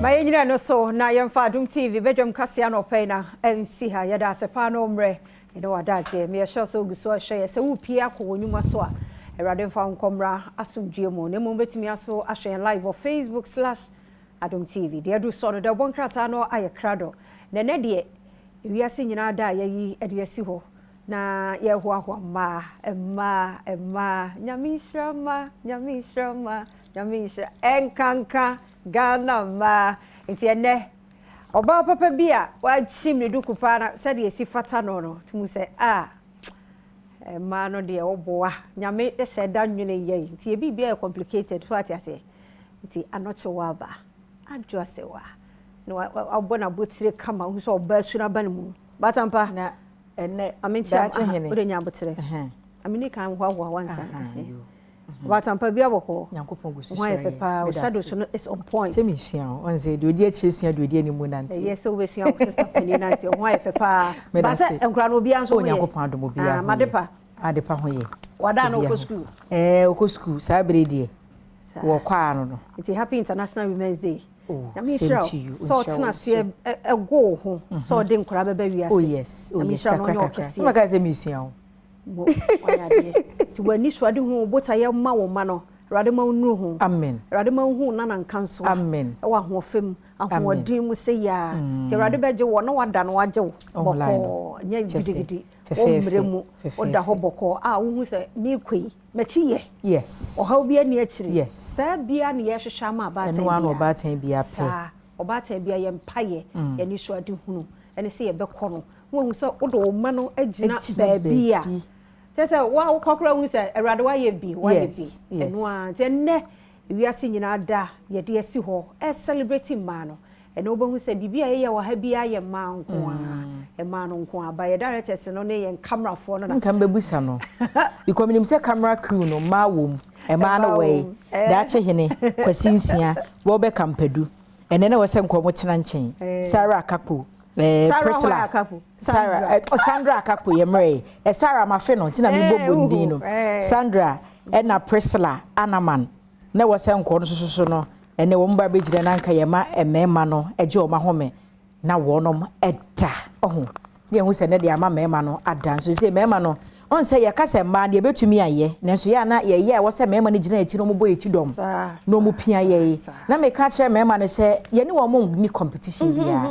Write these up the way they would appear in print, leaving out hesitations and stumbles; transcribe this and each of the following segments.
Ma yɛnyina no so na yɛmfa Adom TV badwam kaseɛ anɔpa yi na ɛnsi ha. Yɛda ase paa na ɔmmerɛ yɛne w'adagyeɛ. Meyɛ sure sɛ wogu so ahwɛ yɛ sɛ wopie akɔ wɔ nnwuma so a, Awurade mfa wo nkɔmmra asomdwie mu. Na mmom wobɛtumi aso ahwɛ yɛn live wɔ Facebook/Adom TV. Deɛ adu soɔ no, deɛ ɔbɔ nkrataa no ayɛ krado. Na ɛnɛ deɛ, ewiase nyinaa da a yɛayi de asi hɔ na yɛrehoahoa mmaa, mmaa, mmaa. Nyame nhyira mmaa, Nyame nhyira mmaa, Nyame nhyira. Ɛnkanka Ghana mmaa. Nti ɛnɛ, ɔbaa papa bi a wakyim ne duku paa na sɛdeɛ esi fata no no, tumu sɛ a mmaa no deɛ ɔboa. Nyame hyɛ da nwene yɛn. Nti ebi bi ayɛ complicated so ate aseɛ. Nti anɔkye waba, adwo asewa. Na wabɔ n'abotire kama, wohu sɛ ɔbaa su n'aba ne mu. Batampa. Na ɛnɛ Ame nkyia daakye hene. Wode nya abotere. Ame ni kan hoahoa wansa. Batampa bi abɔkɔ. Nyankopɔn gu so Ho ayɛ hyira fɛ yɛn. paa. Wo Meda shadow ase. so no is on point. Sɛ mesua o, ɔn sɛ deɛ odi akyire sua deɛ odi anim nante. Ɛyɛ sɛ wobɛsua wo sister panin nante. Ho ayɛ fɛ paa. Meda Ba sɛ ase. nkora no obiara nso O ho yɛ. Nyankopɔn adom obiara Ah, ho yɛ. Madepa. Adepa ho yɛ. Wada na Obiara ɔkɔ ho. school. Ɛɛ, ɔkɔ school saa bere deɛ. Saa. Wɔkɔ ano no. Nti happy International Women's Day. Oh, Nyame same nhyira wo. to you. Sɛ Nhyira ɔtena wo aseɛ ɛgo wo ho. Sɛ ɔde nkora bɛba wiase. Oh yes, oh Nyame yes, nhyira no, kakra ɔnyɛ kakra. ɔkɛseɛ. Sɛ maka sɛ mesua o. Mo wayɛ adeɛ. Nti w'ani so ade hu botaeɛ ma wo ma no. Awurade ma wo nnuru ho. Amen. Awurade ma wo hu nana nka nso a. Amen. Ɛwɔ ahoɔfɛ mu, ahoɔden mu sɛ yaa. Nti Awurade bɛgye wɔ na wada no wagye wo. Ɔho line no. Bɔkɔɔ, nyɛ Kyɛ sɛ, gidigidi. fɛfɛɛfɛ, Wo mmerɛ mu, woda hɔ fɛfɛɛfɛ. bɔkɔɔ a wohu sɛ meekɔ yi, m'akyi yɛ. Ɔhaw bi ani akyire. Saa bia ne yɛhwehwɛ ama abaatan Ɛno ara na biara. ɔbaatan biara pɛ. Saa, ɔbaatan biara yɛ mpayɛ, yɛne so ade hunu, ɛne sɛ yɛbɛkɔ no. Wohu sɛ wode wo mma no agyina Agyina baabi a. baabi. Kyerɛ sɛ wo wokɔ koraa wohu sɛ Awurade wayɛ bi, wayɛ bi. Ɛno ara nti ɛnnɛ wiase nyinaa da yɛde asi hɔ ɛ celebrate mmaa no. Ɛna wobɛhu sɛ biribi a yɛyɛ wɔ ha biara yɛ mmaa nko ara. Mmaa no nko ara. Ba yɛ directors no ne yɛn camerafoɔ no na. Nka mbɛbusa no. Because menim sɛ camera crew no mmaa wɔ mu. Mmaa no Mmaa wɔ wɔ yi. mu. Daakye hene, Kwasi Nsia, wɔbɛka mpadu. Ɛnɛ na wɔ sɛ nkɔmɔ tena nkyɛn. Sarah Akakpo. Sarah Priscilla. Hɔ Akakpo. Sarah, Sandra. oh, Sandra Akakpo yɛ mmerɛ yi. Sarah mafe no, nti na mebɔ Eh, bondin no. uhu, eh. Sandra ɛna Priscilla Anaman. Na wɔ sɛ nkɔɔ no soso so no, ɛnɛ wɔn ba bɛgyina na nka yɛma mmarima no agye wɔn ahome na wɔnom ɛda ɔho. Ne yɛhu sɛ ne de ama mmarima no ada nso sɛ mmarima no ɔn sɛ yɛka sɛ mmaa no yɛbɛtumi ayɛ, nanso yɛ ana yɛyɛ a ɛwɔ sɛ mmarima no gyina akyi na wɔn bɔ akyi dɔm na wɔn pia yɛ yi. Na meka kyerɛ mmarima no sɛ yɛne wɔn nni competition biara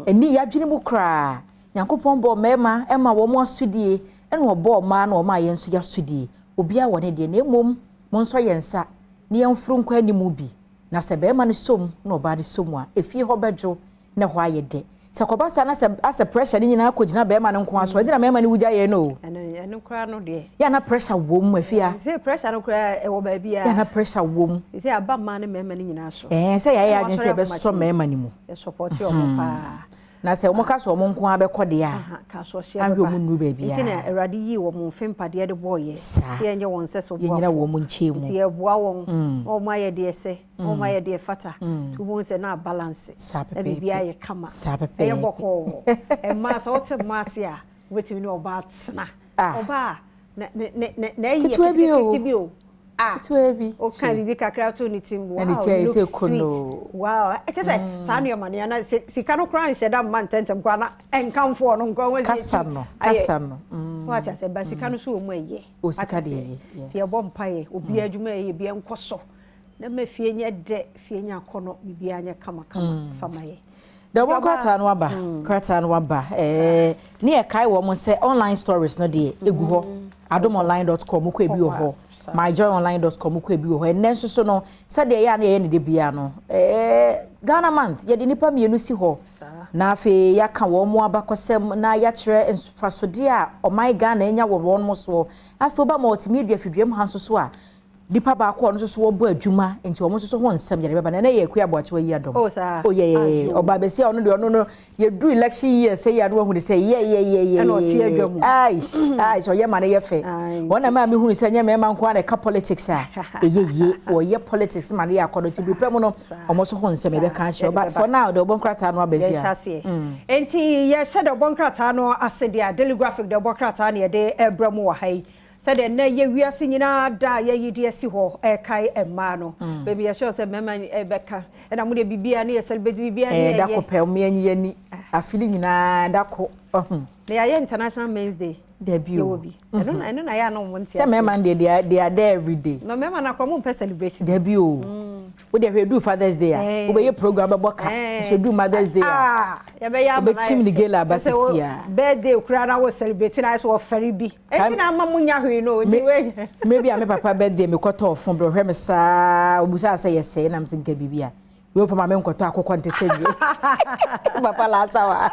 ɛni yɛadwene mu koraa. Nyankopɔn bɔ mmarima ɛma wɔn asodie, ɛna ɔbɔ mmaa na wɔn a yɛn nso yɛasodie. Obiara wɔ ne deɛ, na mmom mo nso yɛn nsa na yɛmforo nkɔ anim bi. Na sɛ bɛrima no som na ɔbaa no som a, efie hɔ bɛdwo na hɔ ayɛ dɛ. Sɛ kɔba saa na sɛ asɛ pressure no nyinaa kɔgyina bɛrima no nko aso, ɛgyina mmarima no wugya yɛn no o. Ɛno koraa no deɛ. Yɛ na pressure wɔ mu afia. Sɛ pressure no koraa ɛwɔ baabi a. Yɛ na pressure wɔ mu. Sɛ aba mmaa ne mmarima no nyinaa so. Sɛ yɛayɛ adwene sɛ yɛbɛsɔ mmarima no mu. Yɛ support ɔmo paa. Na sɛ wɔn ka sɛ wɔn nko ara bɛkɔ deɛ a, Ka so ɔhyɛ ahwɛ bɛba. wɔn nnuru baabi Nti na a. Awurade yii wɔn mfe mpadeɛ de bɔɔ yɛ. Saa. Sɛ yɛnyɛ wɔn sɛ so Yɛnyina boafoɔ. wɔn nkyɛn mu. Nti yɛboa wɔn na wɔn ayɛ deɛ sɛ, na wɔn ayɛ deɛ fata. Nti wɔn sɛ na balance. Saa Na biribi pɛpɛɛpɛ. ayɛ kama. Saa Ɛyɛ pɛpɛɛpɛ. bɔkɔɔ. Mmaa, sɛ wote mmaa ase a, wobɛtumi ne ɔbaa tena. Ah. Ɔbaa na ne ne ne na ɛyɛ Ketewa bi o. ketekete bi o. Ah. Ketewa bi. Ɔka biribi kakra to ne tirim. Na ne Wow, ti ayɛ you sɛ look sweet. kono. Wow. Ɛkyɛ sɛ saa nneɛma no na sika no koraa nhyɛ da mma ntɛntɛm koraa na ɛnkamfoɔ no nkɔ wɔn Kasa no, kasa no. Wate asɛ ba sika no so wɔ mu ɛyɛ. O, sika Wate deɛ aseɛ? ɛyɛ, yes. Nti yɛbɔ mpaeɛ, obiara adwuma ɛyɛ, obiara nkɔ so. Na ma fie nyɛ dɛ, fie nyɛ akɔnɔ, biribiara nyɛ kamakama fama yɛ. Da Nti wɔn ɔbaa- krataa no aba, krataa no aba. Ne yɛ kae wɔn sɛ online stories no deɛ egu hɔ, adomonline.com kɔ, ebi wɔ hɔ, myjoyonline.com kɔ, ebi wɔ hɔ. Ɛnɛ nso so no, sɛdeɛ ɛyɛ a na yɛyɛ ne de bia no, Ghana Month, yɛde nipa mmienu si hɔ na afei yɛaka wɔn mo abakɔsɛm na yɛakyerɛ mfasodeɛ a ɔman Ghana anya wɔ wɔn mo soɔ. Afei woba multimedia fidua ha nso so a, nipa baako a ɔno nso so wɔbɔ adwuma, nti wɔn nso so ho nsɛm yɛde bɛba. Na ɛnɛ yɛ Akua Aboakyewa yi adɔm. Oh, saa. Oh, yeah. Ayo. Ɔbaa bɛsi a, ɔno deɛ, ɔno no yɛdu election year sɛ yɛ ado ahunu sɛ yɛ Ɛna ɔte adwa mu. Aish aish, ɔyɛ ma no yɛ fɛ. Aye, wɔn na maa mi hunu sɛ nyɛ mmarima nko ara na ɛka politics a ɛyɛ yie, wɔyɛ politics ma no yɛ akɔdɔ. Nti bere mu no, ɔmo nso ho nsɛm yɛbɛka akyerɛ. But for now deɛ, ɔbɔ nkrataa no aba fie Yɛhyɛ a. aseɛ. Nti yɛhyɛ de ɔbɔ nkrataa no ase deɛ a, Daily Graphic de ɔbɔ krataa no yɛde ɛbrɛ mu wɔ ha yi. Sɛdeɛ nnɛ yɛ wiase nyinaa da a yɛyi de asi hɔ ɛkae mmaa no, baabi yɛhwɛ sɛ mmarima ɛbɛka ɛna mo deɛ, biribiara ne yɛ celebrate biribiara ne yɛ. Da ko pɛ mo yɛnyi yɛni afi ne nyinaa da ko ɔho. Na yɛayɛ International Men's Day. Dabi o. Yɛwɔ bi. Ɛno na yɛ ana ɔmo nte sɛ mmarima deɛ, they are there every day. Na mmarima na akora mo mpɛ celebration. Dabi o, wo deɛ, hwɛ, edu Father's Day a, wobɛyɛ program, bɛbɔ ka, nso edu Mother's Day a, yɛbɛyɛ ama. Wobɛkyim ne gala aba sisi a. Birthday kura na wɔ celebrate na ayɛ sɛ wɔfɛre bi, eti na ama mo nya hwee no nti wei. Maybe a me papa birthday, me kɔtɔ ɔfon bɛ ɔhwɛ me saa, obusa sɛ yɛsɛe nam sɛ nka biribi a wei fama me nkɔtɔ akokɔ ntete wie papa laasa wa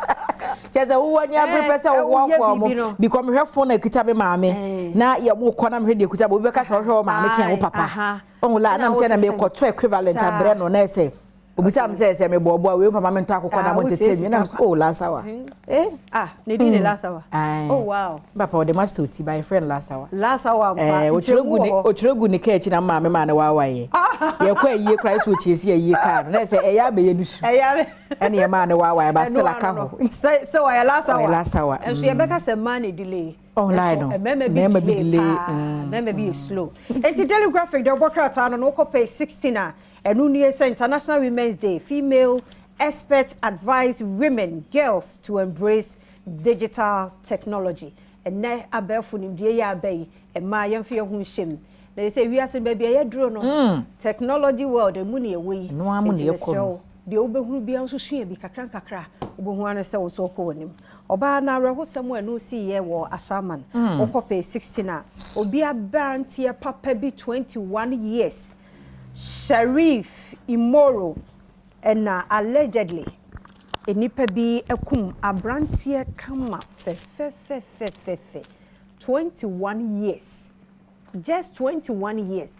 kyɛ sɛ wowɔ ni abere pɛ sɛ wohoahoa mo, because mehwɛ phone na ekita me maame na yɛ mo kɔ na mehwɛ deɛ ekuta, obi bɛka sɛ ɔhwɛ wɔ maame kyɛn wo papa ɔho la, nam sɛ na mekɔtɔ equivalent abrɛ no na ɛsɛ obisa mi sɛ mebɔ ɔbɔ a, wei fama me ntɔ akokɔ na mo ntete wie nam sɛ, oh, laasa wa eh. Ah, ne din ne Lasawa? Oh wow. Papa ɔde master oti by friend Lasawa. Lasawa mpa. Eh, otwerɛ gu ne kaa akyi na maame maa ne waawa yɛ. Yɛkɔ ayie koraa sɛ okyie si ayie kaa no na sɛ ɛyɛ abɛyɛ no su ɛne yɛ maa ne waawa yɛ ba, still aka hɔ. Sɛ ɔyɛ Lasawa. Ɔyɛ Lasawa. Nso yɛbɛka sɛ mmaa ne delay. Online no. Mmarima bi delay paa, mmarima bi yɛ slow. Nti Daily Graphic deɛ, ɔbɔ krataa no na wokɔ page 16 a, ɛno nie sɛ International Women's Day, female experts advise women, girls to embrace digital technology. Ɛnɛ abɛɛfo nimdeɛ yɛ aba yi, mmaa yɛmfa yɛn ho nhyɛm na yɛ sɛ wiase baabi a yɛduro no, technology world emu ne ɛwɔ yi. Ɛno ara mu na yɛkɔ no. Deɛ wobɛhunu biara nso, sua bi kakra nkakra, wobɛhu ano sɛ wo nso wokɔ w'anim. Ɔbaa no awerɛhosɛm a ɛno siiɛ wɔ Asaman, wokɔ page 16 a, obi aberanteɛ papa bi, 21 years, Sharif Imoro, ɛna allegedly nnipa bi akum aberanteɛ kama fɛfɛfɛfɛfɛ, 21 years, just 21 years,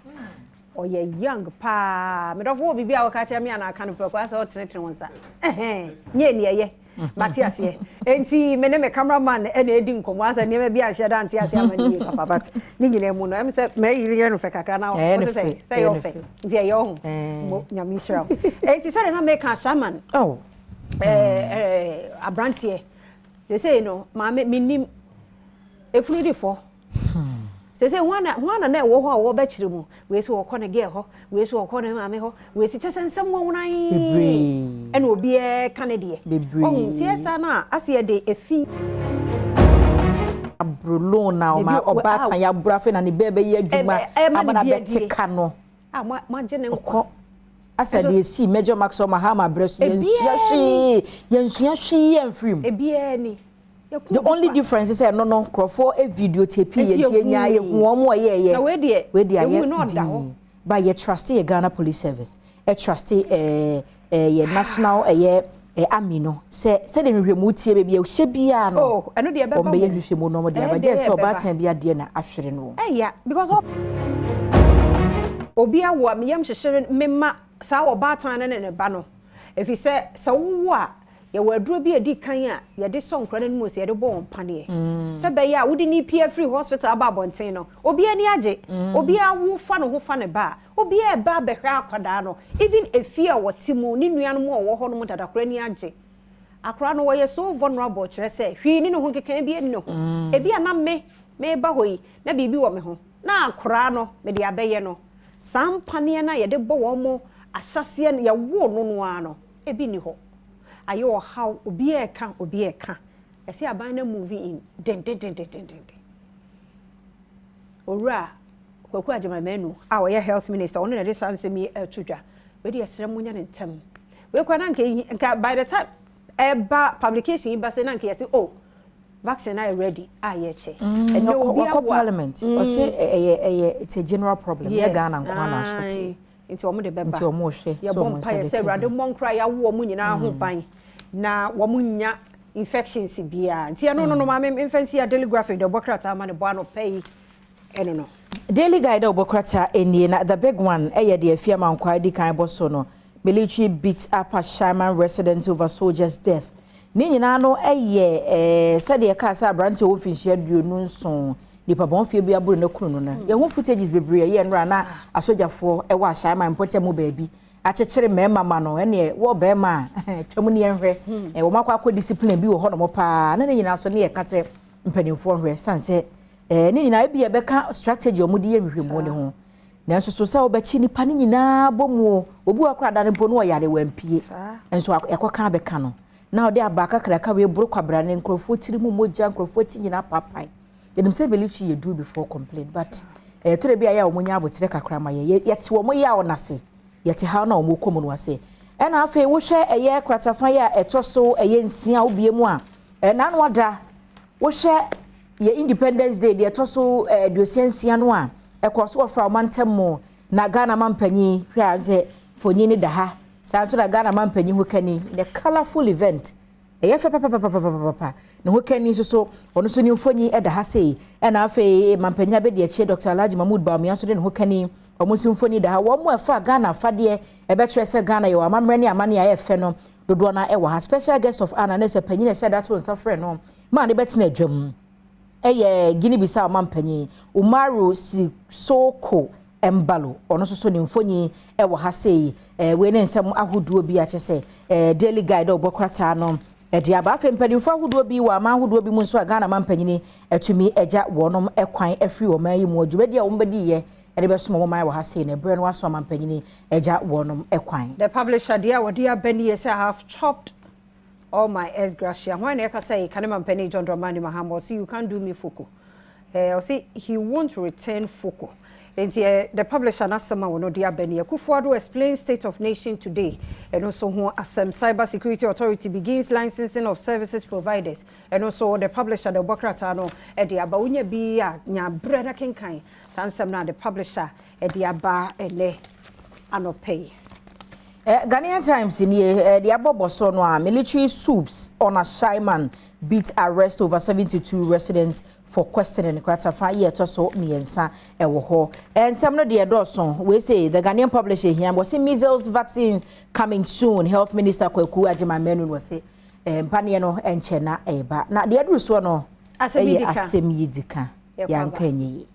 ɔyɛ young paa. Medɔfo, wɔ biribi a wɔka kyerɛ me anaa aka no prɛko asɛ ɔtenetene wo nsa nyɛ ni ɛyɛ mate aseɛ. Enti me ne me cameraman ɛna edi nkɔmmɔ asɛ nneɛma bi ahyɛ da nte aseɛ ama ne yie papa, but ne nyinaa mu no, ɛm sɛ mɛyiri yɛ no fɛ kakra na Ɛyɛ ne ɔsɛ sɛ fɛ, sɛ ɛyɛ ɛyɛ ne ɔfɛ fɛ. Nti ɛyɛ ɔho mo. Nyame nhyira wo. Enti sɛdeɛ na meka, Shaman ɛɛ aberanteɛ sɛsɛyi no, maame menim efunu di fɔ sɛsɛ hwana na ɛwɔ hɔ a wɔbɛkyerɛ mu, wei sɛ wɔkɔ ne gɛɛ hɔ, wei sɛ wɔkɔ ne maame hɔ, wei sɛ kyɛ sɛ nsɛm wɔn Bebree. ɛna obiara ka ne deɛ. Bebree. Ɔhu nti ɛsa no a ase yɛde efi. Aburo loan na ɔma Bebi- ɔbaatan yɛ aburo, afei na ne bɛɛ bɛyɛ adwuma ɛma ama ne na bi bɛte adie. ka no. A mo agye ne nkwa. Ɔkɔ asa deɛ esi Major Maxwell Mahama abrɛ so, yɛnsua Ebiara hwee, yɛnsua hwee yɛmfiri mu. Ebiara ni. Yɛkum The only nipa. difference is sɛ ɛno no, nkurɔfoɔ video tape yɛ Enti nti yɛnya yɛhu. yɛhu wɔn a ɛyɛɛyɛ. Na wei deɛ, wei deɛ yɛhu ayɛ na ɔda hɔ. dinn. But yɛ trust yɛ Ghana Police Service, ɛ trust ɛɛ yɛ national ɛyɛ army no sɛ sɛdeɛ nhwehwɛmu tie baabi a ɛhyɛ biara no, Oh, ɛno deɛ ɛbɛba wɔn bɛyɛ mu. nhwehwɛmu na wɔn de Ɛyɛ aba deɛ gye sɛ ɛbɛba. ɔbaatan bi adeɛ na ahwere no. Ɛya, because obi awo a, meyam hyehyere me ma saa ɔbaatan no ne ne ba no, ɛfiri sɛ wowo a, yɛwɔ aduro bi a ɛdi kan a yɛde sɔ nkora no anim sɛ yɛde bɔ wɔn paneɛ, sɛ bɛyɛ a wode ne pie afiri hospital aba abɔnten no, obi ani agye. Obi awo fa ne ho fa ne ba a, obi a ɛba abɛhwɛ akwadaa no, even efie a wɔte mu ne nuanom a wɔwɔ hɔ nom dadakora ani agye. Akwadaa no wɔyɛ so vulnerable, kyerɛ sɛ hwee ni ne ho, nkeka bi ani ne ho. Ebi a na me meba hɔ yi na biribi wɔ me ho na akwadaa no mede abɛyɛ no saa mpaneɛ no a yɛde bɔ wɔn mo ahyɛseɛ no, yɛwoo no no ara no, ebi ni hɔ ayɛ ɔhaw. Obi a ɛka, obi a ɛka ɛsɛ aban no move in dendendendendenden. Owura Kwaku Agyeman-Manu a ɔyɛ health minister, ɔno na ɛde saa nsɛm yi ɛto dwa. Wei de, yɛsrɛ mo, nyɛ ne ntɛm. Wei kora na nka nka by the time ɛba publication yi ba sɛ na nka yɛsɛ, oh, vaccine ayɛ ready a yɛkyɛ. Ɛnɛ obi wakɔ parliament, ɔsɛ ɛyɛ it's a general problem, yɛ Ghana nko ana ahyɛ. Nti wɔn de bɛba. Nti wɔn rehwɛ sɛ yɛbɔ wɔn nsa mpaeɛ sɛ bɛka Awurade bi. mmɔ nkora yɛawo wɔn nyinaa ho ban na wɔn nya infections biara. Nti ɛno no maame mfa nsi a Daily Graphic de ɔbɔ krataa ma ne bɔ ano pɛ yi, ɛno no. Daily Guide a ɔbɔ krataa nie na the big one ɛyɛ deɛ afia mankwa di kan bɔ so no, military beat up Ashaiman residents over soldiers' death. Ne nyinaa no ɛyɛ sɛdeɛ kaa sɛ aberanteɛ wɔ mfinhyia 27, nipa bɔnfie bi aboro ne kunu no. Yɛho footages bebree ɛyɛ nnora na asogyafoɔ ɛwɔ Ashaiman mpɔkyɛ mu baabi akyekyere mmarima ma no, ɛneɛ wɔ barima a twam ne yɛnhwɛ wɔn akɔ discipline bi wɔ hɔnom paa, na ne nyinaa so ne yɛka sɛ mpanimfoɔ hwɛ san sɛ Ne nyinaa ebi yɛbɛka strategy a wɔde yɛ nhwehwɛmu ne ho. Nanso so sɛ wobɛkyi nipa no nyinaa bɔ mu o, obi wɔ koraa da no mpo no ɔyare wampie. Nso ɛkɔka abɛka no. Na ɔde aba kakraka wei boro kwabra ne nkurɔfoɔ tiri mu mogya, nkurɔfoɔ ti nyinaa papae. Yɛnim sɛ military yɛ do before complain, but ɛyɛ bi a yɛ a wɔn nya abotire kakra ma yɛ. Yɛte wɔn yɛ a wɔn ase. Yɛte ha na wɔn kɔ mu no ase. Ɛna afei wohwɛ ɛyɛ kratafa yi a ɛtɔ so ɛyɛ 6 wobie mu a, ɛna ada wohwɛ yɛ Independence Day deɛ ɛtɔ so 66 no a ɛkɔ so wɔfra ɔman ntam mu na Ghana mampanyin hwɛ a sɛ fonyin da ha. Saa nso na Ghana mampanyin ho kani in a colourful event ɛyɛ fɛ papapapapapa ne ho kani nso so ɔno nso ne mfonyin ɛda ha sei. Ɛna afei mampanyin abɛdi akyire, Dr. Alhaji Mahmood Bawumia nso de ne ho kani, ɔmo nso mfonyin da ha. Wɔn mu ɛfa Ghana afadeɛ ɛbɛkyerɛ sɛ Ghana yɛ wɔ amammerɛ ne amanneɛ a ɛyɛ fɛ no dodoɔ no ɛwɔ ha. Special guest of honour ne sɛ panyin a ɛhyɛ da to nsa frɛ no maa ne bɛtena adwam ɛyɛ Guinea Bissau ɔmampanyin Umaru Sissoco Embalo, ɔno nso so ne mfonyin ɛwɔ ha sei. Wei ne nsɛm ahodoɔ bi akyɛ sɛ Daily Guide a ɔbɔ krataa no ɛde aba. Afei mpanimfoɔ ahodoɔ bi wɔ aman ahodoɔ bi mu nso a Ghana mampanyini atumi agya wɔnom kwan afiri ɔman yi mu, dwumadi a wɔn bɛdi yɛ ɛde bɛsom wɔn man wɔ ha sei na ɛberɛ no aso amampanyini agya wɔnom kwan. The publisher deɛ a wɔde aba nie sɛ "I have chopped all my ex gratia." Hwan na ɛka sɛ kane mampanin John Dramani Mahama? Ɔsi "You can't do me foko." Ɔsi he won't return foko. Nti the publisher n'asɛm a wɔn de aba nie. Akufo-Addo explains state of nation today, ɛno nso ho asɛm. Cyber Security Authority begins licensing of services providers, ɛno nso the publisher de ɔbɔ krataa no ɛde aba. Wonya bi a nya brɛ na kenkan saa nsɛm no a the publisher ɛde aba ɛnɛ anɔpɛ yi. Ghanaian Times nie de abɔbɔ so no a, military swoops on Ashaiman beat arrest over 72 residents for questioning. Kratafa yi ɛtɔ so 3 ɛwɔ hɔ. Nsɛm no deɛ ɛdɔɔso. Wei say the Ghanaian publisher here wɔ measles vaccines coming soon, Health Minister Kwaku Agyeman-Manu wɔ se mpaneɛ no nkyɛ na ɛreba na deɛ ɛduru soɔ no ɛyɛ asɛm yi di ka yɛanka nyɛ yie.